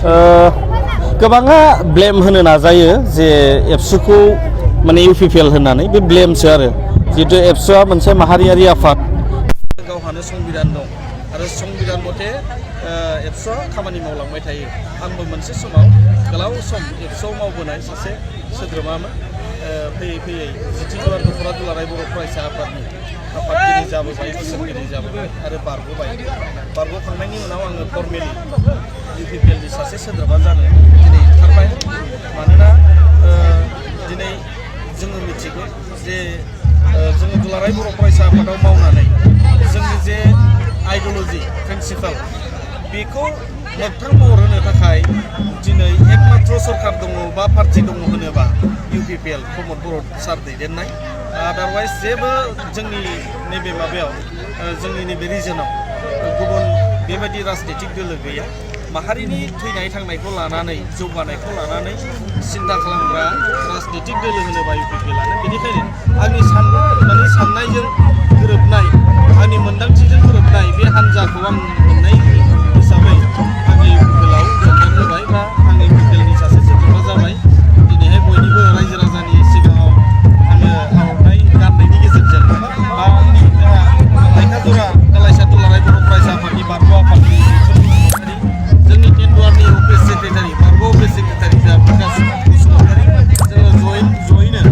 गोबाङा ब्लेम होनो नाजायो जे एबसुखौ माने इउपिपिएल होननानै बे ब्लेमसो आरो जिहेतु एबसुआ मोनसे माहारियारि आफाद गावहानो संबिधान दं आरो संबिधान मथे एबसुआ खामानि मावलांबाय थायो। आंबो मोनसे समाव गोलाव सम एबसुआव मावबोनाय सासे सोद्रोमामोन। फैयै फैयै जिथिबार दख'रा दुलाराय बर' फरायसा आफादगिरि जाबोबाय, बोसोरगिरि जाबोबाय आरो बारग'खांनायनि उनाव आङो फर्मेलि इउपिपिएलनि सासे सोद्रोमा जानो दिनै ओंखारबाय। मानोना दिनै जोङो मिथिगौ जे जोङो दुलाराय बर' फरायसा आफादाव मावनानै जोंनि जे आइडिय'लजि प्रिन्सिपाल बेखौ मोगथां महर होनो थाखाय दिनै एकमात्र सरकार दङ बा पार्टि दङ होनोबा इउपिपिएल प्रमद बर' सार दैदेननाय। आदारवाइज जेबो जोंनि नैबे माबायाव जोंनि नैबे रिजनाव गुबुन बेबायदि राजनीतिक दोलो गैया। माहारिनि थैनाय थांनायखौ लानानै जौगानायखौ लानानै सिन्था खालामग्रा राजनीतिक दोलो होनोबा इउपिपिएलआनो। बेनिखायनो आंनि साननायजों गोरोबनाय, आंनि मोन्दांथिजों गोरोबनाय बे हान्जाखौ आं मोननाय हिसाबै आङो इउपिपिएलआव जोबनानै होबाय बा आं इउपिपिएलनि सासे सोद्रोमा जाबाय। दिनैहाय बयनिबो रायजो राजानि सिगाङाव आङो आर'नाइ गाननायनि गेजेरजों बा आंनि लाइखाजरा दालाइसा दुलाराय बर' फरायसा आफादनि बारग' आफादनि जोंनि टेन्डुवारनि अफिस सेक्रेटारि बारग' अफिस सेक्रेटारि जा प्रकाश बसुमतारी जोङो जयैनो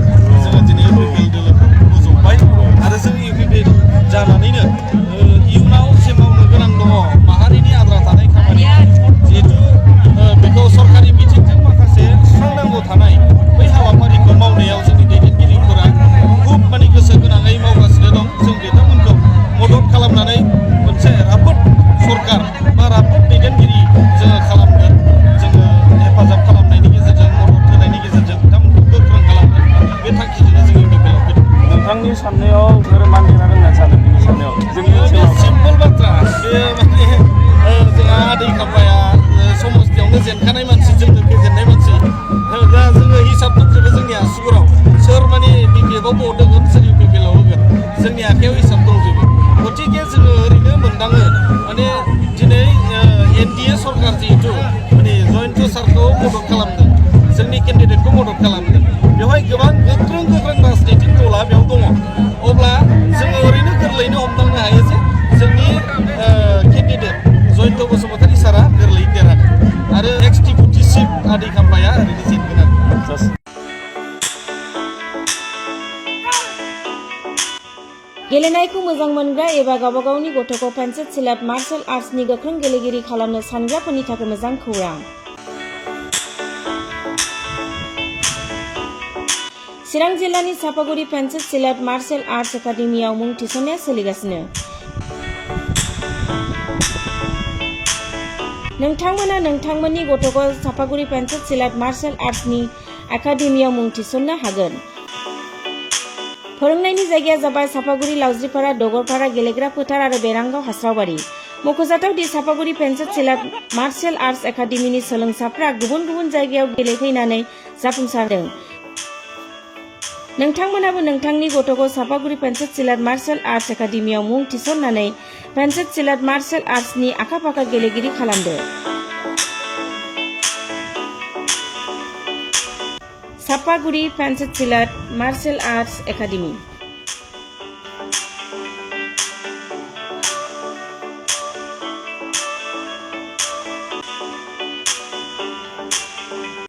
जोङो दिनै इउपिपिएल दोलोखौ बोजबबाय आरो जों इउपिपिएल जानानैनो इयुनाव जे मावनो गोनां दङ माहारिनि आद्रा थानाय खामानि, जिहेतु बेखौ सरकारि बिथिंजों माखासे सुस्रांनांगौ थानाय बै हाबाफारिखौ मावनायाव जोंनि दैदेनगिरिफोरा खुब माने गोसो गोनाङै मावगासिनो दं। जों बिथांमोनखौ मदद खालामनानै मोनसे राफोद सरकार बा राफोद दैदेनगिरि जोङो खालामगोन। जोङो हेफाजाब खालामनायनि गेजेरजों, मदद होनायनि गेजेरजों बिथांमोनखौ गोख्रों खालामगोन। बे थांखिजोंनो जों इउपिपिएलआव फैदों। नोंथांनि साननायाव धोरोमा नेना होनना सानो बिनि साननायाव जोंनि ओनसोलाव सिम्पल बाथ्रा बे माने जोंहा आदै खाम्बाया समस्थियावनो जेनखानाय मानसि, जोंनो फेजेननाय मानसि। दा जोङो हिसाब दंजोबो जोंनि आसुगुराव सोर माने बिपिएफआव भट होगोन, सोर इउपिपिएलआव होगोन, जोंनि आखायाव हिसाब दंजोबो। गतिके जोङो ओरैनो मोनदाङो माने दिनै एनडिए सरकार जिहेतु माने जयन्त सारखौ मदद खालामदों, जोंनि केन्डिडेटखौ मदद खालामदों। बेवहाय गोबां गोख्रों राजनीतिक दला बेयाव दङ। अब्ला जोङो ओरैनो गोरलैयैनो हमदांनो हायो जे जोंनि केन्डिडेट जयन्त बसुमतारी सारा गोरलैयैनो देरहागोन आरो एक्स डिपुटि चिफ आदै खाम्बाया ओरैनो जेनगोन आरो। गेलेनायखौ मोजां मोनग्रा एबा गावबा गावनि गथ'खौ पेन्सिल सिलाट मार्शल आर्ट्सनि गोख्रों गेलेगिरि खालामनो सानग्राफोरनि थाखाय मोजां खौरां। चिरां जिल्लानि सापागुरि पेन्सिल सिलाट मार्शल आर्ट्स एकाडेमियाव मुं थिसननाया सोलिगासिनो। नोंथांमोना नोंथांमोननि गथ'खौ सापागुरि पेन्सिल सिलाट मार्शल आर्ट्सनि एकाडेमियाव मुं थिसननो हागोन। फोरोंनायनि जायगाया जाबाय सापागुरि लावज्रिपारा दगरपारा गेलेग्रा फोथार आरो बेरांगाव हास्रावबारि। मख'जाथाव दि सापागुरि पेन्सिल सिलाट मार्शल आर्ट्स एकाडेमिनि सोलोंसाफ्रा गुबुन गुबुन जायगायाव गेलेफैनानै जाफुंसारदों। नोंथांमोनाबो नोंथांनि गथ'खौ सापागुरि पेन्सिल सिलाट मार्शल आर्ट्स एकाडेमियाव मुं थिसननानै पेन्सिल सिलाट मार्शल आर्ट्सनि आखा-फाखा गेलेगिरि खालामदो। Sapaguri pencil सिलाट martial arts academy.